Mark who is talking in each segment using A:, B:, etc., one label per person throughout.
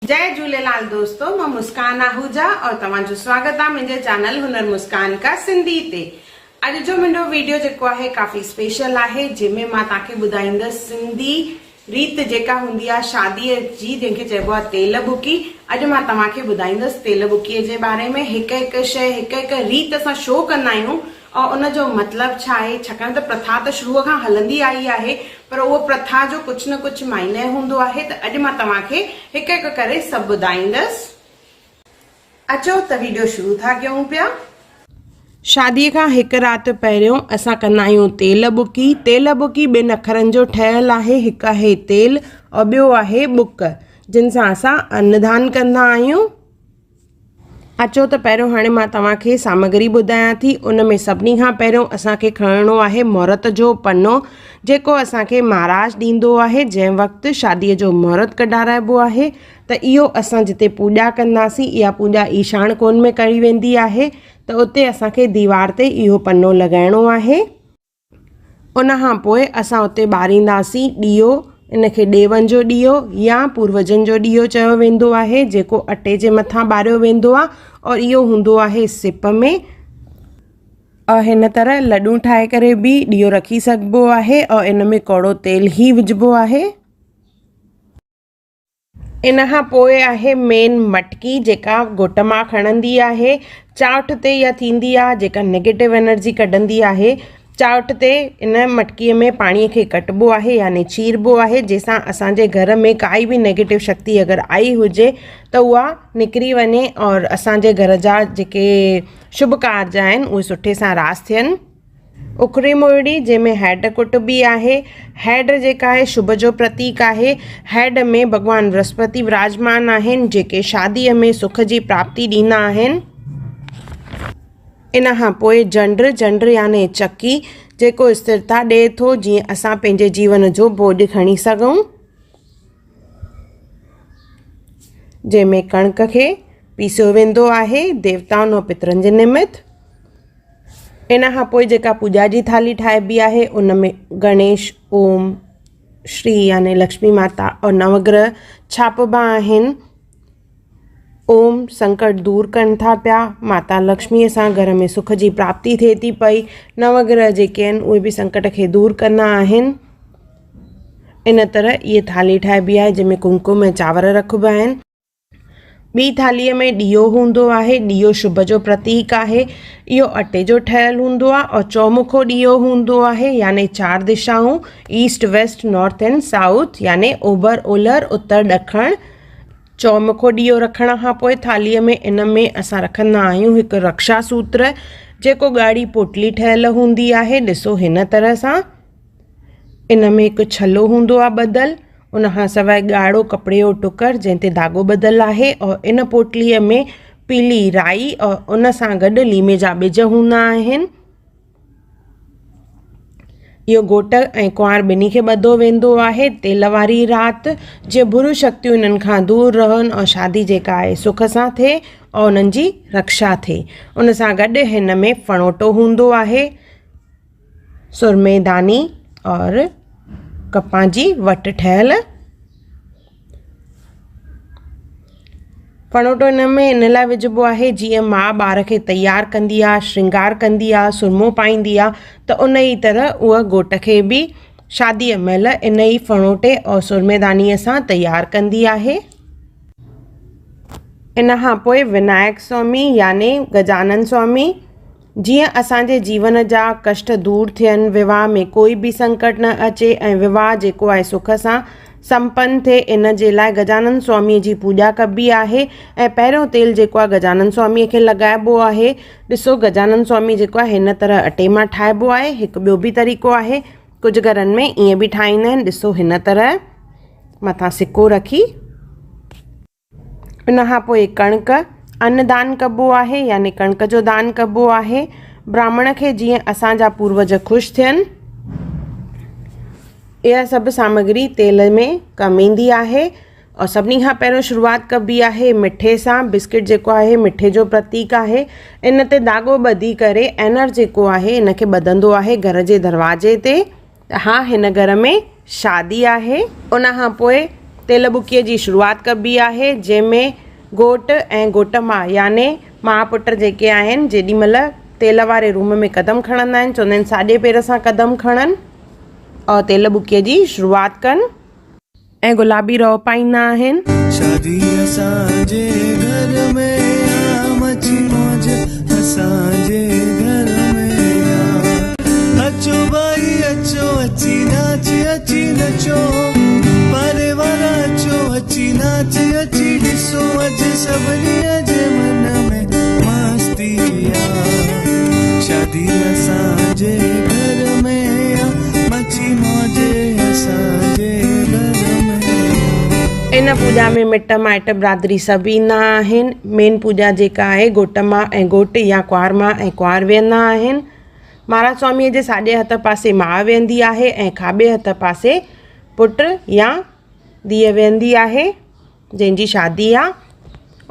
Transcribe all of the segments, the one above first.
A: جئي جهوليلال دوستو مان مسڪان آهوجا اور توهان جو سواگت آ منهنجي چينل هنر مسڪان ڪا سنڌي تي اڄ جو منهنجو ويڊيو جيڪو آهي ڪافي اسپيشل آهي جنهن ۾ مان توهان کي ٻڌائيندس سنڌي ريت جيڪا هوندي آ شادي جي جنهن کي چئبو آ تيل ٻڪي اڄ مان توهان کي ٻڌائيندس تيل ٻڪي جي باري ۾ هڪ هڪ شئي هڪ هڪ ريت اسان شو ڪندا آهيون اور ان جو مطلب ڇا آهي؟ ڇاڪاڻ ته پرٿا ته شروع کان هلندي آئي آهي پر اهو پرٿا جو ڪجهه نه ڪجهه معنيٰ هوندو آهي ته اڄ مان توهان کي هڪ هڪ ڪري سڀ ٻڌائيندس. اچو ته ويڊيو شروع ٿا ڪيون پيا. شاديء کان هڪ رات پهريون اسان ڪندا آهيون تيل ٻڪي. تيل ٻڪي ٻن اکرن جو ٺهيل آهي هڪ آهي تيل اور ٻيو آهي ٻڪ جن سان اسان ان دان ڪندا آهيون. اچو ته پهريون هاڻي مان توهان کي سامگري ٻڌايان ٿي ان ۾ سڀني کان پهريون اسان کي کڻڻو آهي مهورت جو پنو جيڪو اسان کي مهاراج ڏيندو آهي جنهن وقت شادي جو مهورت ڪڍارائبو آهي ته اهو اسان جتي پوڄا ڪنداسين اها پوڄا ايشاڻ ڪون ۾ ڪئي ويندي آهي ته اتي اسان کي ديوار تي اهو پنو لڳائڻو آهي. ان کان پوء اسان اتي ٻارينداسين ڏيئو، ان کي ڏيون جو ڏيئو يا پوروجن جو ڏيئو چيو ويندو آهي جيڪو اٽي جي مٿان ٻاريو ويندو آهي اور اهو هوندو آهي سپ ۾ اور هن طرح لڏون ٺاهي ڪري به ڏيئو رکي سگهبو آهي اور ان ۾ ڪوڙو تيل ئي وجهبو آهي. ان کان پوء آهي مين مٽڪي جيڪا گهوٽ مان کڻندي آهي چانئٺ تي اها ٿيندي آهي جيڪا نيگيٽو انرجي ڪڍندي آهي چانئٺ تي ان مٽڪيء ۾ پاڻيء کي ڪٽبو آهي يعني چيربو آهي جنهن سان اسان جي گهر ۾ ڪائي به نيگيٽو شڪتي اگر آئي هجي ته اها نڪري وڃي اور اسان جي گهر جا جيڪي شڀ ڪارج آهن اهي سٺي سان راس ٿين. اکري موئڙي جنهن ۾ هيڊ ڪٽبي آهي. هيڊ جيڪا آهي شڀ جو پرتيڪ آهي. هيڊ ۾ ڀڳوان برهسپتي وراجمان آهن جيڪي شاديء ۾ سک جي پراپتي ڏيندا آهن. ان کان پوء جنڊ، جنڊ يعني چڪي، جيڪو استرتا ڏئي ٿو جيئن اسان پنهنجي جيون جو بوڄ کڻي سگهون. جنهن ۾ ڪڻڪ کي پيسيو ويندو آهي ديوتائن ۽ پترن جي نمت. ان کان پوء جيڪا پوڄا جي ٿالهي ٺاهبي آهي ان ۾ گڻيش اوم شري يعني لڪشمي ماتا اور نوگرهه ڇاپبا آهن اوم سنڪٽ دور ڪن ٿا پيا ماتا لڪشميء سان گهر ۾ سک جي پراپتي ٿئي ٿي پئي نوگرهه جيڪي آهن اهي به سنڪٽ کي دور ڪندا آهن ان طرح اها ٿالهي ٺاهبي آهي جنهن ۾ ڪمڪم ۽ چانور رکبا آهن. ٻي ٿالهيء ۾ ڏيئو هوندو آهي. ڏيئو شڀ جو پرتيڪ آهي. اهو اٽي جو ٺهيل هوندو آهي اور چومکو ڏيئو هوندو آهي يعني چار دشائون east, west, north and south يعني اوڀر، اولهه، اتر، ڏکڻ. چومکو ڏيئو رکڻ کان پوء ٿالهيء ۾ ان ۾ اسان رکندا آهيون هڪ رڪشا سوتر جيڪو ڳاڙهي پوٽلي ٺهيل هوندي آهي. ڏسو هن طرح سان. ان ۾ هڪ ڇلو هوندو آهي ٻڌل، ان کان سواء ڳاڙهو ڪپڙي جو ٽڪر جنهن تي ڌاڳو ٻڌل آهي اور ان پوٽليء ۾ پيلي رائي اور ان سان گڏ ليمي جا ٻج هوندا آهن. اهو گهوٽ ۽ ڪنوار ٻنهي کي ٻڌو ويندو آهي. تيل واري رات جيئن بريون شڪتيون انهن کان دور رهن اور شادي جيڪا آهي سک سان ٿئي اور انهن جي رڪشا ٿئي. ان سان گڏ هن ۾ ڦڻوٽو هوندو آهي. سرمي داني اور ڪپان جي وٽ ٺهيل پڻوٽو ان ۾ ان لاء وجهبو آهي جيئن ماء ٻار کي تيار ڪندي آهي شرنگار ڪندي آهي سرمو پائيندي آهي ته ان ئي طرح اها گهوٽ کي به شاديء مهل ان ئي ڦڻوٽي اور سرمي دانيء سان تيار ڪندي آهي. ان کان پوء ونايڪ سوامي يعني گجانن سوامي جيئن اسان جي جيون جا ڪشٽ دور ٿين، وواهه ۾ ڪوئي به سنڪٽ نه اچي ۽ وواهه جيڪو آهي سک سان سمپن ٿئي ان جي لاء گجانن سواميء جي پوڄا ڪبي آهي ۽ پهريون تيل جيڪو آهي گجانن سواميء کي لڳائبو آهي. ڏسو گجانن سوامي جيڪو آهي هن طرح اٽي مان ٺاهبو آهي. هڪ ٻيو به طريقو آهي ڪجهه گهرن ۾ ائين به ٺاهيندا آهن ڏسو هن طرح مٿان سڪو رکي. ان کان پوء ڪڻڪ ان دان ڪبو آهي يعني ڪڻڪ جو دان ڪبو آهي براهمڻ کي جيئن اسان جا پوروج خوش ٿين. اها سڀ سامگري تيل ۾ ڪم ايندي آهي اور سڀني کان پهريون شروعات ڪبي آهي مٺي سان بسڪٽ جيڪو آهي مٺي جو پرتيڪ آهي ان تي ڌاڳو ٻڌي ڪري اينر جيڪو آهي ان کي ٻڌندو آهي گهر جي دروازي تي. ته ها هن گهر ۾ شادي آهي. ان کان پوء تيل ٻڪيء جي شروعات ڪبي آهي، جنهن ۾ گهوٽ ۽ گهوٽ ماء يعني ماء پٽ جيڪي آهن، جيڏي مهل تيل واري روم ۾ قدم کڻندا آهن، چوندا آهن ساڄي پير سان قدم کڻن اور تيل ٻڪيء جي شروعات ڪن. ۽ گلابي رئو پائيندا آهن.
B: شادي اسان جي گهر ۾ آ مچي موج اسان جي گهر ۾ آ اچو ڀائي اچو اچي ناچ اچي نچو پاري وارا اچو اچي ناچ اچي ڏسو اڄ سڀني جي من ۾ مستي آ شادي اسان جي گهر ۾ آ مچي موج اسان جي گهر ۾ آ.
A: ان پوڄا ۾ مٽ مائٽ برادري سڀ ايندا آهن. مين پوڄا جيڪا آهي گهوٽ ماء ۽ گهوٽ يا ڪنوار ماء ۽ ڪنوار ويهندا آهن. مهاراج سواميء جي ساڄي هٿ پاسي ماء ويهندي آهي ۽ کاٻي هٿ پاسي پٽ يا ڌيء ويهندي آهي. جنهن جي شادي آ.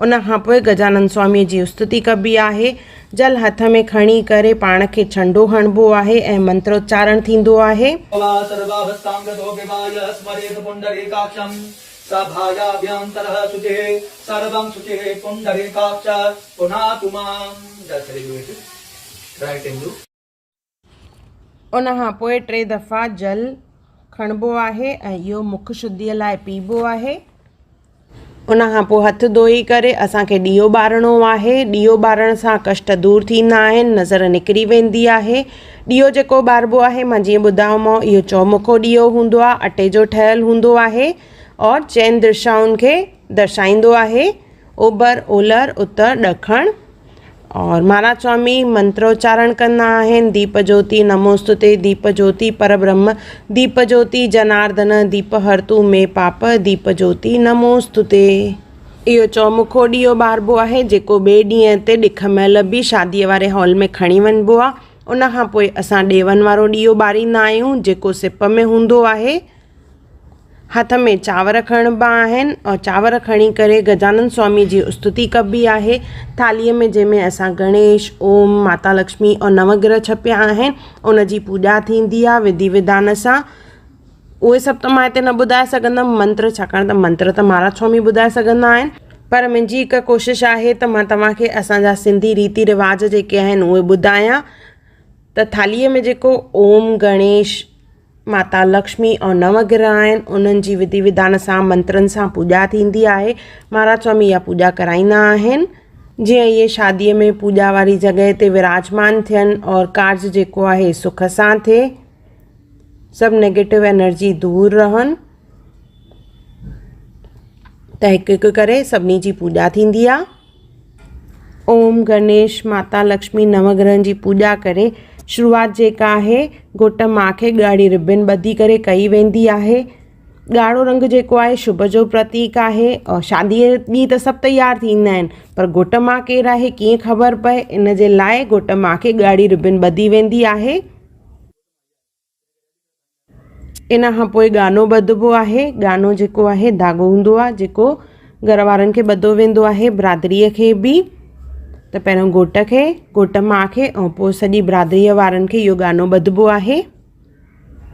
A: ان کان پوء گجانند سواميء جي استتي ڪبي آهي. جل هٿ ۾ کڻي ڪري پاڻ کي ڇنڊو هڻبو آهي ۽ منتروچارڻ ٿيندو آهي. ان کان پوء ٽي دفعا جل کڻبو آهي ۽ اهو مک شڌيء لاء پيئبو آهي. ان کان پوء هٿ ڌوئي ڪري اسان کي ڏيئو ٻارڻو آهي. ڏيئو ٻارڻ سان ڪشٽ دور ٿيندا آهن، نظر نڪري ويندي آهي. ڏيئو جيڪو ٻاربو آهي، مان جيئن ٻڌايومانو، اهو چؤمکو ڏيئو هوندو آهي، اٽي جو ٺهيل هوندو آهي اور چئن درشائن کي درشائيندو آهي، اوڀر، اولهه، اتر، ڏکڻ. اور مهاراج سوامي منتروچارڻ ڪندا آهن، ديپ جوتي نموستتي، ديپ جوتي پربرهم، ديپ جوتي جناردن، ديپ هرتو مي پاپ، ديپ جوتي نموستتي. اهو چؤمکو ڏيئو ٻاربو آهي، جيڪو ٻئي ڏينهن تي ڏک مهل به شاديء واري هال ۾ کڻي وڃبو آهي. ان کان پوء اسان ڏيون وارو ڏيئو ٻاريندا آهيون، جيڪو سپ ۾ هوندو آهي. هٿ ۾ چانور کڻبا آهن ۽ چانور کڻي ڪري گجانند سوامي جي استتي ڪبي آهي. ٿالهيء ۾ جنهن ۾ اسان گڻيش، اوم، ماتا لڪشمي ۽ نو گرهه ڇپيا آهن، ان جي پوڄا ٿيندي آهي وڌي وڌان سان. اهي سڀ ته مان هتي نه ٻڌائي سگهندم منتر ڇاڪاڻ ته منتر ته مهاراج سوامي ٻڌائي سگهندا آهن. پر منهنجي هڪ ڪوشش آهي ته مان توهان کي اسان جا سنڌي ريتي رواج جيڪي آهن اهي ٻڌايان ته ٿالهيء ۾ جيڪو اوم، گڻيش، ماتا لڪشمي ۽ نو گرهه آهن، انهن جي وڌي وڌان سان منترن سان پوڄا ٿيندي آهي. مهاراج سوامي اها پوڄا ڪرائيندا آهن. جيئن اهي شاديء ۾ پوڄا واري جڳهه تي وراجمان ٿين اور ڪارج جيڪو آهي سک سان ٿئي. سڀ نيگيٽو انرجي دور رهن ته هڪ هڪ ڪري سڀني جي پوڄا ٿيندي آهي. اوم گڻيش ماتا لڪشمي نو گرهن جي پوڄا ڪري شروعات جيڪا آهي گهوٽ ماء کي ڳاڙهي ربن ٻڌي ڪري ڪئي ويندي آهي ڳاڙهو رنگ جيڪو آهي شڀ جو پرتيڪ آهي اور شاديء ڏينهن ته سڀ تيار ٿيندا آهن پر گهوٽ ماء ڪير آهي ڪيئن خبر پئي ان جي لاء گهوٽ ماء کي ڳاڙهي ربن ٻڌي ويندي آهي. ان کان پوء ڳانو ٻڌبو آهي. ڳانو جيڪو آهي ڌاڳو هوندو آهي جيڪو گهر وارن کي ٻڌو ويندو آهي برادريء کي به ته پهريون گهوٽ کي گهوٽ ماء کي ۽ پوء سڄي برادريء وارن کي اهو ڳانو ٻڌبو آهي.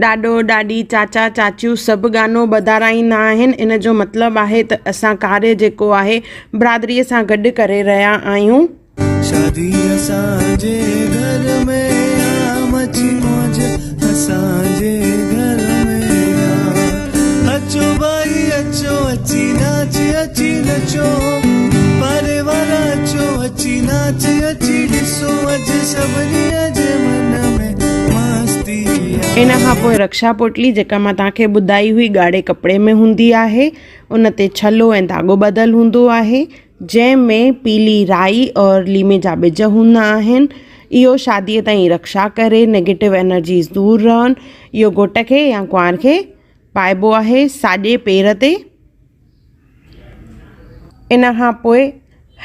A: ڏاڏو ڏاڏي چاچا چاچيون سڀ ڳانو ٻڌارائيندا آهن ان جو مطلب آهي ته اسان ڪاريه جيڪو آهي برادريء سان گڏ ڪري رهيا آهيون.
B: شادي اسان جي گهر ۾ آ مچي موج اسان جي گهر ۾ آ اچو ڀائي اچو اچي ناچ اچي نچو پاري وارا اچو اچي ناچ اچي ڏسو اڄ سڀني جي من ۾ مستي آ.
A: ان کان پوء رڪشا پوٽلي جيڪا مان توهان کي ٻڌائي هئي ڳاڙهي ڪپڙي ۾ هوندي آهي ان تي ڇلو ۽ ڌاڳو ٻڌل هوندو آهي. جنهن ۾ پيلي رائي اور ليمي جا ٻج هوندا آهن. اهو شاديء تائين رڪشا ڪري نيگيٽو انرجيز دور رهن. اهو گهوٽ کي يا ڪنوار کي پائبو آهي ساڄي پير تي. ان کان پوء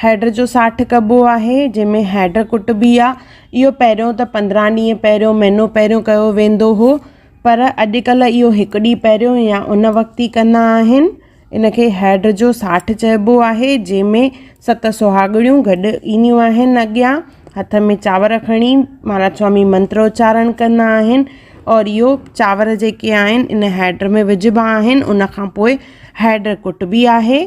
A: هيڊ جو ساٺ ڪبو آهي جنهن ۾ هيڊ ڪٽبي آهي. اهو پهريون ته 15 ڏينهن پهريون مهينو پهريون ڪيو ويندو هو پر اڄڪلهه اهو هڪ ڏينهن پهريون يا ان وقت ئي ڪندا آهن. ان کي هيڊ جو ساٺ چئبو آهي، جنهن ۾ ست سهاڳڻيون گڏ اينديون آهن اڳيان هٿ ۾ چانور کڻي مهاراج سوامي منتر اچارڻ ڪندا آهن اور اهو چانور جيڪي آهن ان هيڊ ۾ وجهبا آهن ان کان پوء هيڊ ڪٽبي آهي.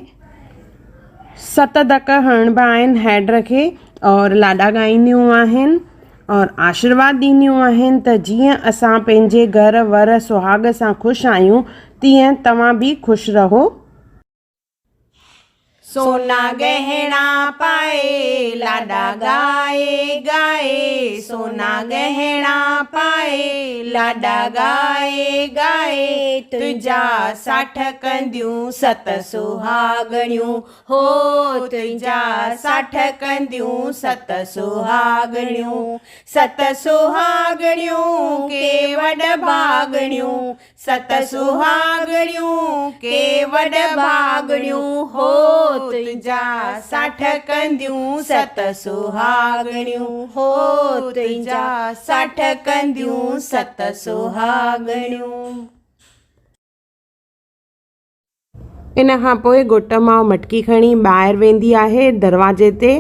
A: ست ڌڪ هڻبا آهن هيڊ کي اور لاڏا ڳائينديون آهن اور آشيرواد ڏينديون آهن ته جيئن اسان پنهنجي گهر ور سهاڳ سان خوش آهيون تيئن توهان به خوش رهو. سونا ڳهڻا پائي لاڏا ڳائي ڳائي سونا ڳهڻا پائي لاڏا ڳائي ڳائي تنهنجا ساٺ ڪنديون ست سهاڳڻيون هو تنهنجا ساٺ ڪنديون ست سهاڳڻيون ست سهاڳڻيون ڪي وڏ ڀاڳڻيون ست سهاڳڻيون ڪي وڏ ڀاڳڻيون هو تنهنجا ساٺ ڪنديون ست سهاڳڻيون هو تنهنجا ساٺ ڪنديون ست سهاڳڻيون. ان کان پوء گهوٽ ماء مٽڪي کڻي ٻاهر ويندي آهي دروازي تي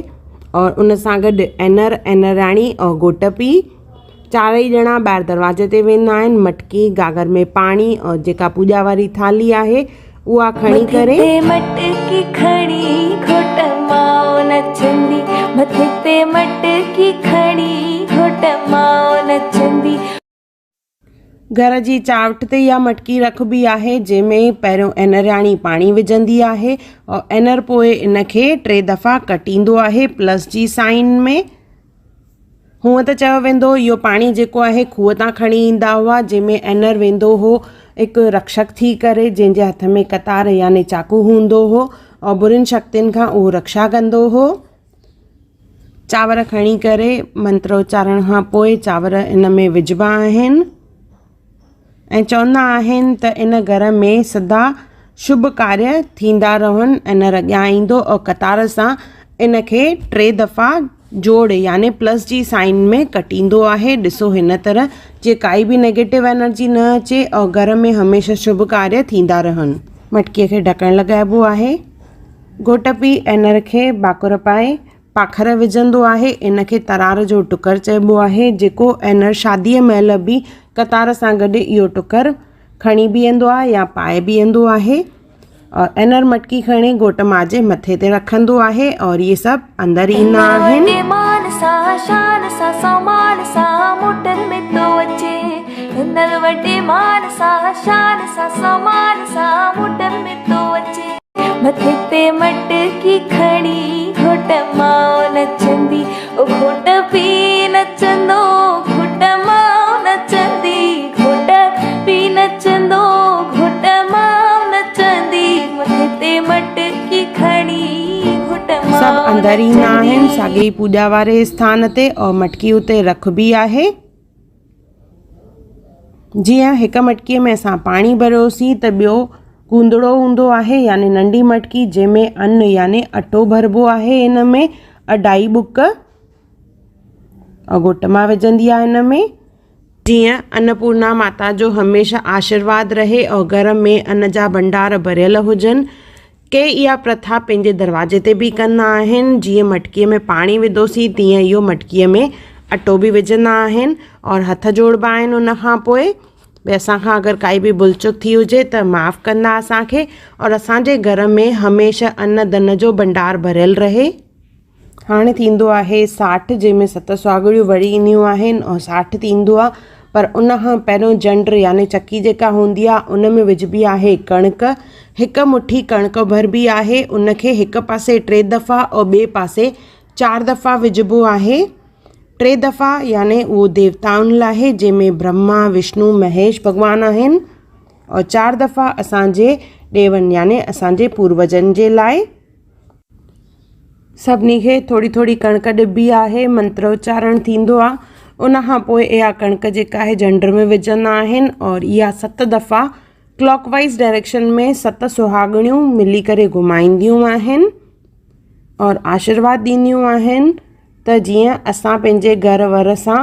A: اور ان سان گڏ اينر، اينراڻي اور گهوٽ پيء چارئي ڄڻا ٻاهر دروازي تي ويندا آهن مٽڪي گاگر ۾ پاڻي اور جيڪا پوڄا واري ٿالهي آهي اها کڻي
C: مٿي
A: ڪري.
C: تي مٽڪي کڻي گهوٽ ماء نچندي مٿي تي مٽڪي کڻي گهوٽ ماء نچندي.
A: گهر جي چانئٺ تي اها مٽڪي رکبي آهي، جنهن ۾ پهريون اينرياڻي پاڻي وجهندي آهي ۽ اينر پوء ان کي ٽي دفعا ڪٽيندو آهي پلس جي سائن ۾. هونء ته چيو ويندو هو اهو پاڻي جيڪو آهي کوهه تان کڻي ايندا هئا، جنهن ۾ اينر ويندو هو هڪ رڪشڪ ٿي ڪري، جنهن جي هٿ ۾ قطار يعني چاقو هوندو هو ۽ برين شڪتين کان اهو رڪشا ڪندو هو. چانور کڻي ڪري منتر اچارڻ کان پوء چانور ان ۾ وجهبا آهن ۽ چوندا آهن ته ان گهر ۾ سدا شڀ ڪاريه ٿيندا رهن ان اڳيان ايندو اور قطار سان ان کي ٽي دفعا جوڙ يعني پلس جي سائن ۾ ڪٽيندو آهي ڏسو هن طرح جي ڪائي به نيگيٽو انرجي نه اچي اور گهر ۾ هميشه شڀ ڪاريه ٿيندا رهن. مٽڪي کي ڍڪڻ لڳائبو آهي. گهوٽ پيء اينر کي ڀاڪر پائي پاکر وجهندو آهي. ان کي ترار جو ٽڪر چئبو آهي، جيڪو اينر شاديء مهل به قطار سان گڏ اهو ٽڪر کڻي بيهندو آهي يا پائي بيهندو آهي. اور اينر مٽڪي کڻي گهوٽ ماء جي مٿي تي رکندو آهي اور اهي سڀ اندر ايندا آهن.
C: وڏي مان سان شان سان سامان سان موٽر ۾ ٿو اچي هنر وڏي مان سان شان سان سامان سان موٽر ۾ ٿو اچي. مٿي تي مٽڪي کڻي گهوٽ ماء نچندي او گهوٽ پي نچندو گهوٽ ماء نچندي گهوٽ پي نچندو گهوٽ ماء نچندي مٿي تي مٽڪي کڻي گهوٽ ماء
A: سڀ اندر ايندا آهن
C: نچندي.
A: ساڳي ئي پوڄا واري اسٿان تي اور مٽڪي اتي رکبي آهي. جيئن هڪ مٽڪيء ۾ اسان پاڻي ڀريوسين ته ٻيو گوندڙو هوندو آهي يعني ننڍي مٽڪي جنهن ۾ ان يعني اٽو ڀربو آهي ان ۾ اڍائي ٻڪ گهٽ مان وجهندي آهي ان ۾ جيئن انپورنا ماتا جو هميشه آشيرواد رهي اور گهر ۾ ان جا ڀنڊار ڀريل هجن. ڪي اها پرٿا پنهنجي دروازي تي به ڪندا آهن، جيئن مٽڪيء ۾ پاڻي وڌوسين تيئن اهو مٽڪيء ۾ اٽو به وجهندا آهن اور هٿ جوڙبا آهن ان کان پوء ڀئي اسان کان اگر ڪائي به ڀل چڪ ٿي هجي ته معاف ڪندا اسان کي اور اسان جي گهر ۾ هميشه ان ڌن جو ڀنڊار ڀريل رهي. هاڻي ٿيندو آهي ساٺ جنهن ۾ ست سهاڳڻيون وري اينديون آهن ۽ ساٺ ٿيندو آهي پر ان کان پهريون جنڊ يعني چڪي جيڪا هوندي آهي ان ۾ وجهبي آهي ڪڻڪ هڪ مٺي ڪڻڪ ڀربي آهي ان کي هڪ پاسي ٽي دفعا ۽ ٻئي پاسي چار دفعا وجهبو آهي ٽي دفعا يعني اهو ديوتائن لاء آهي جنهن ۾ برهما وشنو مهيش ڀڳوان آهن اور چار دفعا اسانجي ڏيون يعني اسانجي پوروجن جي لاء. سڀني کي ٿوري ٿوري ڪڻڪ ڏبي آهي منتر اچارڻ ٿيندو آهي ان کان پوءِ اها ڪڻڪ جيڪا آهي جنڊ ۾ وجهندا آهن اور اها ست دفعا ڪلاڪ وائيز ڊائريڪشن ۾ ست سهاڳڻيون ملي ڪري گهمائينديون آهن اور آشيرواد ڏينديون آهن ته جيئن اسان پنهنجي گهر ور سان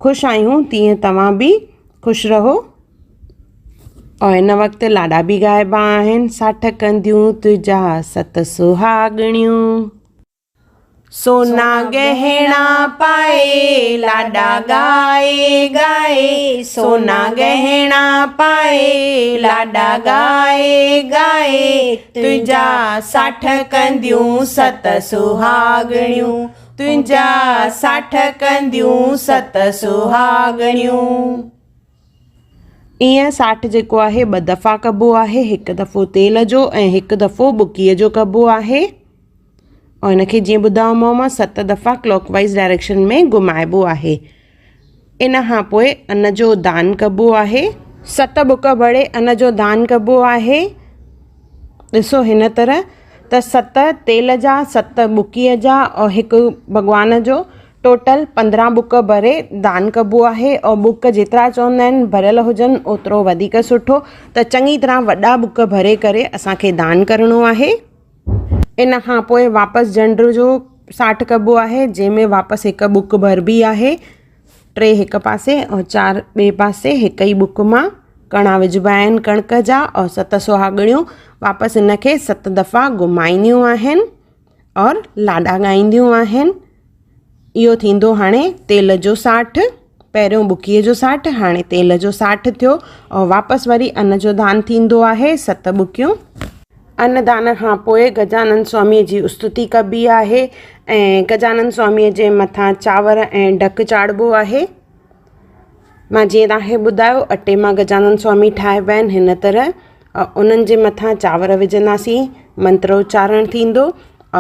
A: خوش آهيون تيئن توهان به خوش رهو. اور هن وقت لاڏا به ڳائبا آهن، ساٺ ڪنديون تنهنجا ست سهاڳڻيون. سونا ڳهڻا پائي لاڏا ڳائي ڳائي سونا ڳهڻا پائي لاڏا ڳائي ڳائي تنهنجا ساٺ ڪنديون ست سهاڳڻيون تنهنجا ساٺ ڪنديون ست سهاڳڻيون. ايئن ساٺ جيڪو آهي ٻه دفعا ڪبو آهي هڪ دفعو تيل جو ۽ هڪ دفعو ٻڪيء جو ڪبو آهي ۽ ان کي جيئن ٻڌايومانو مان ست دفعا ڪلاڪ وائز ڊائريڪشن ۾ گهمائبو آهي ان کان پوء ان جو دان ڪبو آهي. ست ٻڪ ڀري ان جو دان ڪبو آهي ڏسو هن طرح ته ست تيل جا ست ٻڪيء جا اور هڪ ڀڳوان جو ٽوٽل 15 ٻڪ ڀري دان ڪبو آهي اور ٻڪ جيترا چوندا آهن ڀريل هجن اوترو وڌيڪ سٺو ته چڱي طرح وڏا ٻڪ ڀري ڪري اسان کي دان ڪرڻو آهي. ان کان پوء واپس جنڊ جو ساٺ ڪبو آهي جنهن ۾ واپس هڪ ٻڪ ڀربي آهي ٽي هڪ پاسي اور چار ٻئي پاسي هڪ ئي ٻڪ مان ڪڻا وجهبا آهن ڪڻڪ جا اور ست سهاڳڻيون واپس ان کي ست دفعا گهمائينديون آهن اور لاڏا ڳائينديون آهن. اهو ٿيندو هاڻي تيل جو ساٺ، پهريون ٻڪيء جو ساٺ، هاڻي تيل جو ساٺ ٿيو اور واپس وري ان جو دان ٿيندو آهي ست ٻڪيون. ان دان کان پوء گجانند سواميء جي استتي ڪبي آهي ۽ گجانند سواميء جي مٿان چانور ۽ ڍڪ چاڙهبو آهي. مان جيئن توهان کي ٻڌايو اٽي مان گجانند سوامي ٺاهبا آهن هن طرح انهن جي مٿان چانور وجهنداسين منتر اچارڻ ٿيندو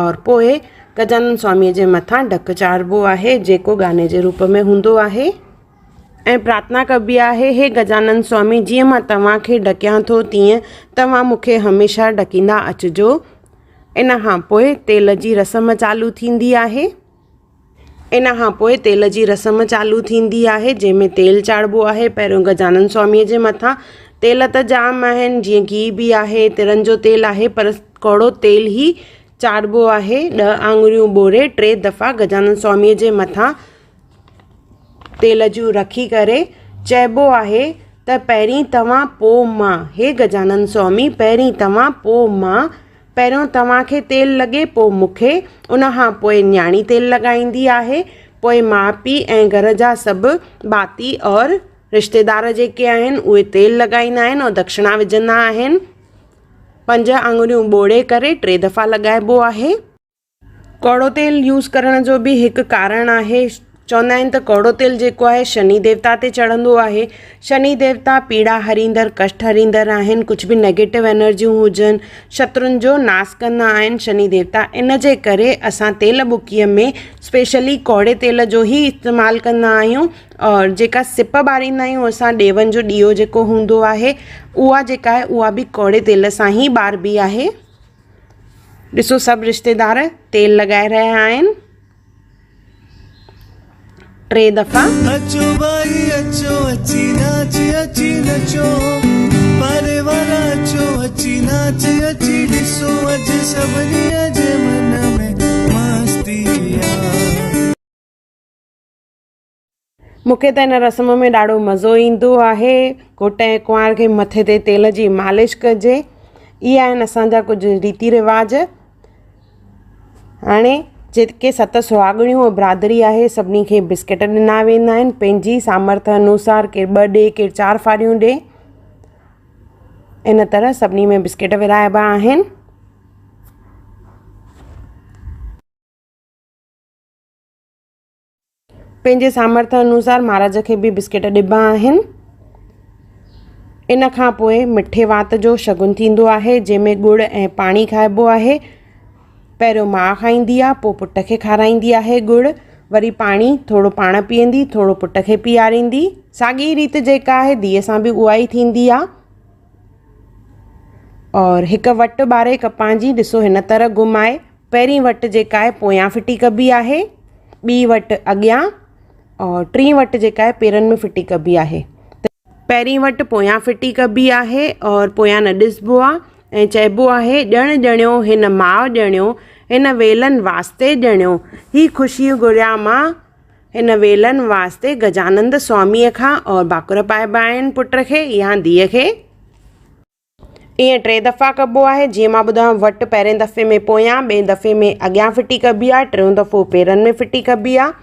A: اور پوء گجانند سواميء جي مٿان ڍڪ چاڙهبو آهي جيڪو گاني جي روپ ۾ هوندو آهي ۽ پرارٿنا ڪبي آهي هي گجانند سوامي جيئن مان توهان کي ڍڪيان ٿو تيئن توهان مون کي هميشه ڍڪيندا اچجو ان کان پوء تيل جي رسم چالو ٿيندي آهي. ان کان پوء تيل جي رسم چالو ٿيندي آهي جنهن ۾ تيل چاڙهبو آهي پهريون گجانند سواميء جي مٿان تيل ته جام آهن جيئن گيهه به آهي ترن جو تيل آهي پر ڪوڙو تيل ئي چاڙهبو آهي ڏهه آڱريون ٻوڙي ٽي دفعا گجانند سواميء جي مٿان تيل جون رکي ڪري چئبو آهي ته پهرين توهان پوء مان هي گجانند سوامي پهرين توهان پوء مان پهريون توهان کي تيل لڳي پوء مون کي، ان کان پوء نياڻي تيل لڳائيندي آهي، پوء ماء پيء ۽ گهر جا سڀ ڀاتي اور رشتيدار جيڪي آهن اهي تيل لڳائيندا آهن اور دڪشڻا وجهندا آهن. پنج آڱريون ٻوڙي ڪري ٽي دفعا لڳائبو آهي. ڪوڙو تيل يوز ڪرڻ جو به هڪ ڪارڻ آهي چوندا آهن ته ڪوڙو تيل جيڪو آهي شني ديوتا تي چڙهندو آهي شني ديوتا پيڙا هريندڙ ڪشٽ هريندڙ آهن ڪجهه به نيگيٽو انرجيون هجن شترن جو ناس ڪندا آهن شني ديوتا ان جي ڪري اسان تيل ٻڪيء ۾ اسپيشلي ڪوڙي تيل جو ئي استعمال ڪندا آهيون اور جيڪا سپ ٻاريندا آهيون اسان ڏيون جو ڏيئو جيڪو هوندو آهي اها جيڪا آهي اها به ڪوڙي تيل سان ئي ٻاربي آهي ڏسو سڀ رشتيدار تيل لڳائي رهيا آهن ٽي دفعا.
B: اچو ڀائي اچو اچي ناچ اچي نچو پاري وارا اچو اچي ناچ اچي ڏسو اڄ سڀني جي من ۾ مستي آ.
A: مون کي ته ان رسم ۾ ڏاڍو مزو ايندو آهي گهوٽ ۽ ڪنوار کي مٿي تي تيل جي مالش ڪجي اهي آهن اسان جا ڪجهه ريتي رواج هاڻي جيڪي ست سهاڳڻيون برادري آهي سڀني کي بسڪيٽ ڏنا ويندا آهن پنهنجي سامرٿ انوسار ڪير ٻه ڏي ڪير چار ڦاريون ڏي ان طرح سڀني ۾ بسڪيٽ ورهائبا آهن. پنهنجي سامرٿ انوسار مهاراج کي به بسڪيٽ ڏبا آهن. ان کان پوء مٺي وات جو شگن ٿيندو آهي جنهن ۾ ڳڙ ۽ پاڻي کائبو آهي. پهريون ماء کائيندي آهي پوء پٽ کي کارائيندي آهي ڳڙ وري پاڻي ٿورو پاڻ پيئندي ٿورو پٽ کي پياريندي. ساڳي ريت جيڪا آهي ڌيء سان به اها ئي ٿيندي آهي. اور هڪ وٽ ٻاري ڪپان جي ڏسو هن طرح گهمائي پهرين وٽ جيڪا آهي پويان ڦٽي ڪبي آهي، ٻي وٽ اڳيان اور ٽين وٽ جيڪا آهي پيرن ۾ ڦٽي ڪبي آهي. پهرين وٽ پويان ڦٽي ڪبي آهي اور پويان نه ڏسبو آهي ۽ چئبو آهي ڄڻ ڄڻيو هن ماء ڄڻيو هن ويلن واسطي ڄڻيو هي خوشي گهريان مان هن ويلن واسطي گجانند سواميء کان اور ڀاڪر پائبا آهن پٽ کي يا ڌيء کي. ائين ٽي دفعا ڪبو آهي، جيئن مان ٻڌايو وٽ پهرين دفعي ۾ پويان، ٻئي دفعي ۾ اڳيان ڦٽي ڪبي آهي، ٽيون دفعو پيرن ۾ ڦٽي ڪبي آهي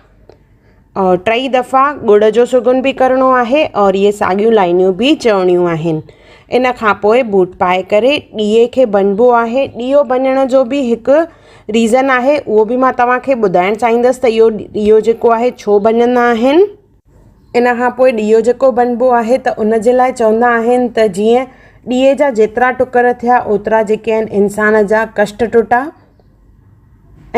A: اور ٽئي دفعا ڳڙ جو سڳن به ڪرڻو آهي اور اهي ساڳيون لائنيون به چوڻيون آهن. ان کان پوء بوٽ پائي ڪري ڏيئي کي ڀڃبو آهي. ڏيئو ڀڃڻ جو به هڪ ريزن آهي اهو به مان توهان کي ٻڌائڻ چاهيندس ته اهو ڏيئو جيڪو آهي ڇو ڀڃندا آهن. ان کان پوء ڏيئو جيڪو بنبو آهي ته ان جي لاء چوندا آهن ته جيئن ڏيئي جا جيترا ٽڪر ٿيا اوترا جيڪي آهن انسان جا ڪشٽ ٽٽا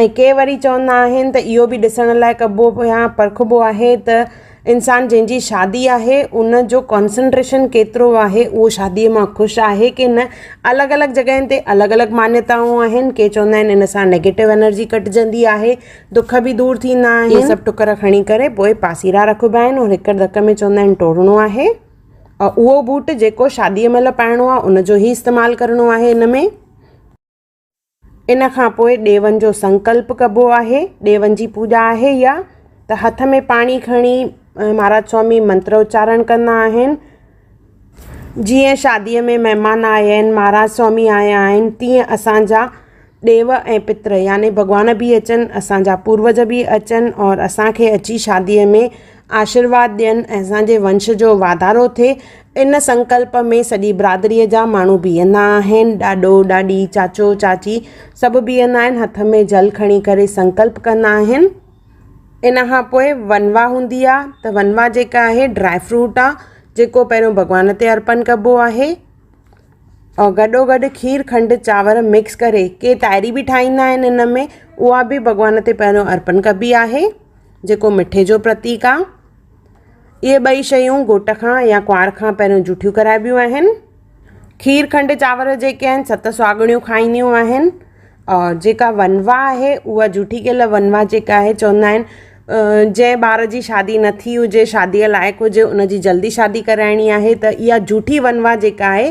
A: ۽ ڪي وري چوندا آهن ته اهو به ڏسڻ لاء ڪبو يا پرکبو آهي ته انسان جنهن جي شادي آهي ان جو ڪانسنٽريشن ڪيترو آهي اهو شاديء مان خوش آهي ڪي نه. الڳ الڳ جڳهين تي الڳ الڳ مانيتائون آهن ڪي چوندا آهن ان سان نيگيٽو انرجي ڪٽجندي آهي دک به دور ٿيندا آهن. اهي سڀ ٽڪر کڻي ڪري پوء پاسيرا رکبا آهن اور هڪ ڌڪ ۾ چوندا آهن ٽوڙڻو آهي اور اهو بوٽ جيڪو شاديء مهل پائڻو آهي ان جو ئي استعمال ڪرڻو آهي ان ۾. ان کان پوء ڏيون جو سنڪلپ ڪبو آهي. ڏيون جي پوڄا آهي اها ته هٿ ۾ پاڻي کڻي مهاراج سوامي منتر اچارڻ ڪندا آهن. جيئن شاديء ۾ مهمان آيا آهن، مهاراج سوامي آيا آهن، تيئن اسان جا ڏيو ۽ پتر يعني ڀڳوان به اچن، اسان جا پوروج به اچن اور اسان کي اچي شاديء ۾ آشيرواد ڏين ۽ اسان جي ونش جو واڌارو ٿئي. ان سنڪلپ ۾ سڄي برادريء جا ماڻهو بيهندا آهن، ڏاڏو، ڏاڏي، چاچو، چاچي سڀ بيهندا آهن، هٿ ۾ جل کڻي ڪري سنڪلپ ڪندا آهن. ان کان پوء ونوا هوندي آ ته ونوا جيڪا آهي ڊرائي فروٽ آ جيڪو پهريون ڀڳوان تي ارپن ڪبو آهي اور گڏو گڏ کير کنڊ چانور مڪس ڪري ڪي تائري به ٺاهيندا آهن ان ۾ اها به ڀڳوان تي پهريون ارپن ڪبي آهي جيڪو مٺي جو پرتيڪ آ اهي ٻئي شيون گهوٽ کان يا ڪنوار کان پهريون جوٺيون ڪرائبيون آهن کير کنڊ چانور جيڪي آهن ست سهاڳڻيون کائينديون آهن اور جيڪا ونوا آهي اها جوٺي ڪيل ونوا جيڪا آهي چوندا آهن جنهن ٻار جي شادي نه ٿي هجي شاديء لائق هجي ان جي جلدي شادي ڪرائڻي آهي ته اها جوٺي ونوا جيڪا آهي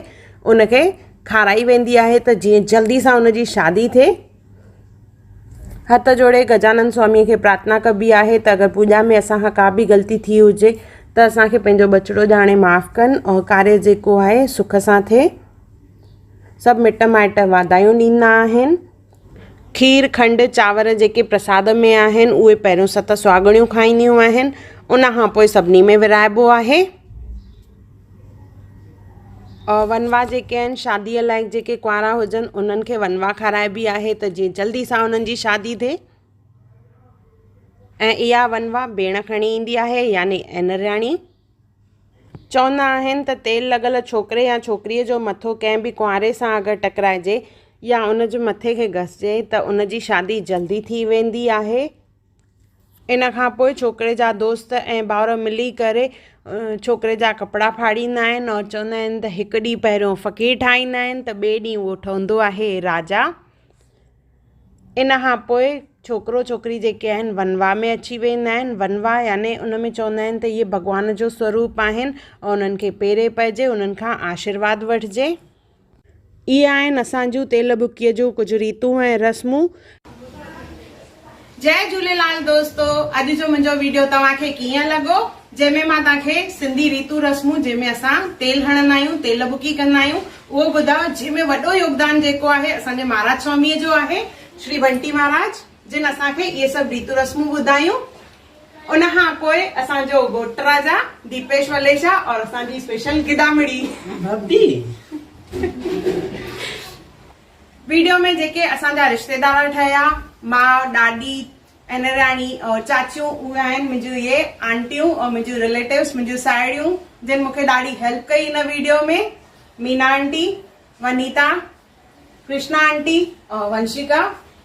A: ان کي کارائي ويندي آهي ته جيئن جلدي سان ان جي شادي ٿئي. هٿ جوڙي گجانند سواميء کي پرارٿنا ڪبي آهي ته اگر پوڄا ۾ اسان کان ڪا به غلطي ٿي هجي ته اسان کي پنهنجو ٻچڙو ڄاڻي معاف ڪن اور ڪاريه جيڪو آهي سک سان ٿئي. سڀ مٽ مائٽ واڌايون ڏيندا آهن. کير، کنڊ، چانور جيڪي پرساد ۾ آهن اهي پهريون ست سهاڳڻيون کائينديون آهن ان کان پوء سڀني ۾ ورهائبو آهي. ونوا جيڪي آهن شاديء لائق جيڪي ڪنوارا هجن انهن کي ونوا کارائبي آهي ته جيئن جلدي سان انهن جي شادي ٿئي ۽ اها ونوا ڀيڻ کڻي ايندي آهي يعني اينرياڻي. چوندا آهن ته تيل لڳل ڇوڪري يا ڇوڪريء جو مٿو ڪنهن به ڪنواري سان اگر ٽڪرائجي يا ان جي مٿي کي گهسجي ته ان جي شادي جلدي ٿي ويندي آهي. ان کان پوء ڇوڪري جا دوست ۽ ڀائر ملي ڪري ڇوڪري جا ڪپڙا ڦاڙيندا آهن اور چوندا آهن ته هڪ ڏينهن پهريون فقير ٺاهيندا آهن ته ٻئي ڏينهن اهو ٺهندو آهي راجا. ان کان پوء ڇوڪرو ڇوڪري جيڪي آهن ونوا ۾ اچي ويندا آهن. ونوا يعني ان ۾ چوندا آهن ته اهي ڀڳوان جو سوروپ آهن اور انهن کي پيري پئجي انهن کان آشيرواد وٺجي. اهي آهن اسان جون تيل ٻڪيء جون ڪجهه ريتون ۽ رسمون. جئي جهوليلال دوستو اڄ جو منهنجو ويڊيو توهان کي ڪيئن لڳو جنهن ۾ مان توهان کي سنڌي ريتون رسمون جنهن ۾ اسان تيل هڻندا آهيون تيل ٻڪي ڪندا آهيون اهو ٻڌايو جنهن ۾ وڏو يوگدان جيڪو آهي اسان جي مهاراج سواميء جو آهي شري بنٽي مهاراج جن اسان کي اهي سڀ ريتون رسمون ٻڌايون. ان کان پوء اسان جو گهوٽ راجا ديپيش وليشا اور اسان جي اسپيشل گدامڙي ڀڀي ويڊيو ۾ جيڪي اسان جا رشتيدار ٺهيا ماء ڏاڏي انراڻي اور چاچيون اهي آهن منهنجون اهي آنٽيون اور منهنجون رليٽوز منهنجون ساهيڙيون جن مون کي ڏاڍي هيلپ ڪئي ان video ۾ Meena aunty Vanita Krishna aunty اور ونشيڪا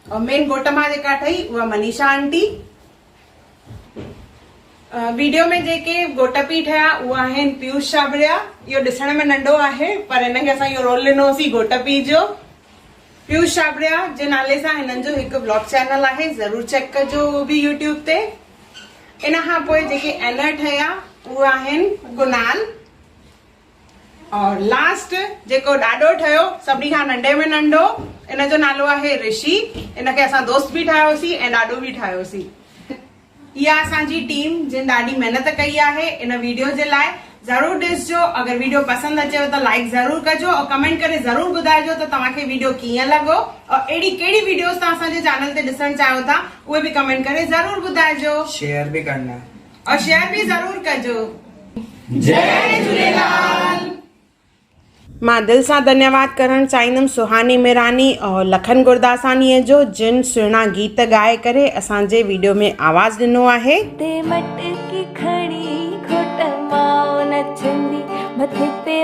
A: اور مين گهوٽ مان جيڪا ٺهي اها منيشا آنٽي ويڊيو ۾ جيڪي گهوٽ پي ٺهيا اهي آهن پيوش ڇاٻڙيا اهو ڏسڻ ۾ ننڍو آهي پر هن کي اسان اهو رول ڏنو هوسين گهوٽ پي جو پيوش ڇاٻڙيا جي نالي سان هنن جو هڪ بلاگ چينل آهي ضرور چيڪ ڪجو اهو به يوٽيوب تي ان کان پوء جيڪي اينر ٺهيا اهي آهن ڪنال اور لاسٽ جيڪو ڏاڏو ٺهيو سڀني کان ننڍي ۾ ننڍو ان جو نالو آهي رشي ان کي اسان دوست به ٺاهيوسين ۽ ڏاڏو به ٺاهيوسين. اها اسان جي ٽيم جن ڏاڍي محنت ڪئي آهي ان ويڊيو جي لاء. ضرور ڏسجو. اگر ويڊيو پسند اچيو ته لائيڪ ضرور ڪجو اور ڪمينٽ ڪري ضرور ٻڌائجو ته توهان کي ويڊيو ڪيئن لڳو اور اهڙي ڪهڙي ويڊيوز توهان اسان جي چينل تي ڏسڻ چاهيو ٿا اهي به ڪمينٽ ڪري ضرور ٻڌائجو.
D: شيئر به ڪرنا.
A: اور شيئر به ضرور ڪجو. جئي جهوليلال. مان دل سان ڌنيواد ڪرڻ چاهيندم سهاني ميراني اور لکن گرداسانيء جو جن سهڻا گيت ڳائي ڪري اسان جي ويڊيو ۾ آواز ڏنو آهي.
C: تي مٽڪي کڻي گهوٽ ماء نچندي مٿي تي.